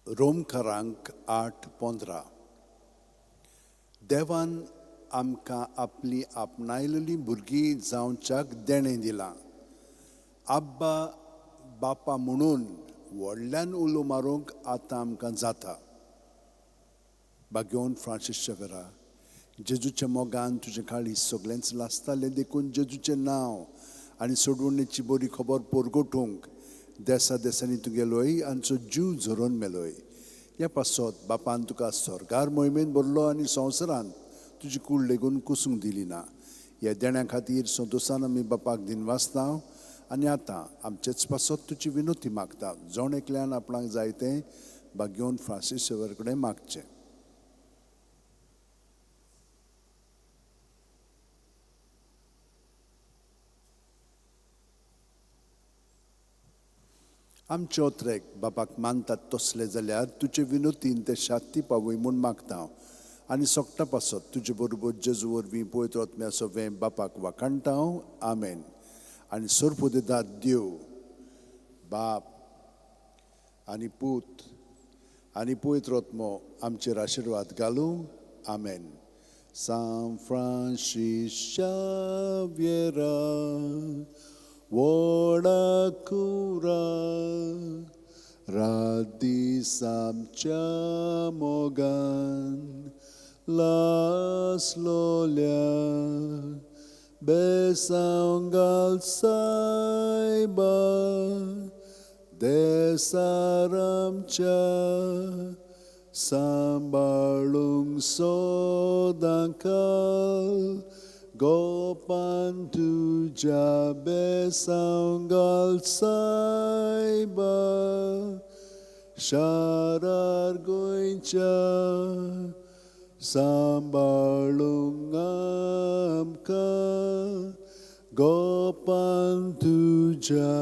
रोमकारांक 8:15. देवान आमकां आपली आपणायलेली भुरगीं जावच्याक देणें दिलां. आब्बा बापा म्हणून व्हडल्यान उलो मारूंक आतां आमकां जाता. बागेवन फ्रांसीस शेवेरा, जेजूच्या मोगान तुजें काळीज सगळेंच लासतालें, देखून जेजूचें नांव आनी सोडवणेची बरी खबर परगटूंक देसा देसांनी तूं गेलोय आनी जीव झरोवन मेलोय. ह्या पासत बापान तुका स्वर्गार मोहिमेन भरलो आनी संवसारांत तुजी कूड लेगून कुसूंक दिली ना. ह्या देण्या खातीर संतोशान आमी बापाक दिनवासता आनी आतां आमचेच पासत तुजी विनोती मागता. जण एकल्यान आपणाक जाय तें बागेवन फ्रांसीस शेवर कडेन मागचें. आमचे ओत्रेक बापाक मानतात तसले जाल्यार तुजे विनोतीन ते शाती पावय म्हूण मागता आनी सोगटा पासत तुजे बरोबर जेजू वरवीं पवित्र आत्म्या सवें बापाक वाखाणटा. आमेन. आनी सर्वदेदात देव बाप आनी पूत आनी पवित्र आत्मो आमचेर आशिर्वाद घालूं. आमेन. सांत फ्रांसीस शाव्येरा व्हडा कुरा रात दीस आमच्या मोगान लासलोल्या बेसांव घाल सायबा देसार आमच्या सांबाळूंक सदांकाळ गोपान तुज्या बेसांव घाल सायबा शारार गोंयच्या सांबाळूंक आमकां गोपान तुज्या.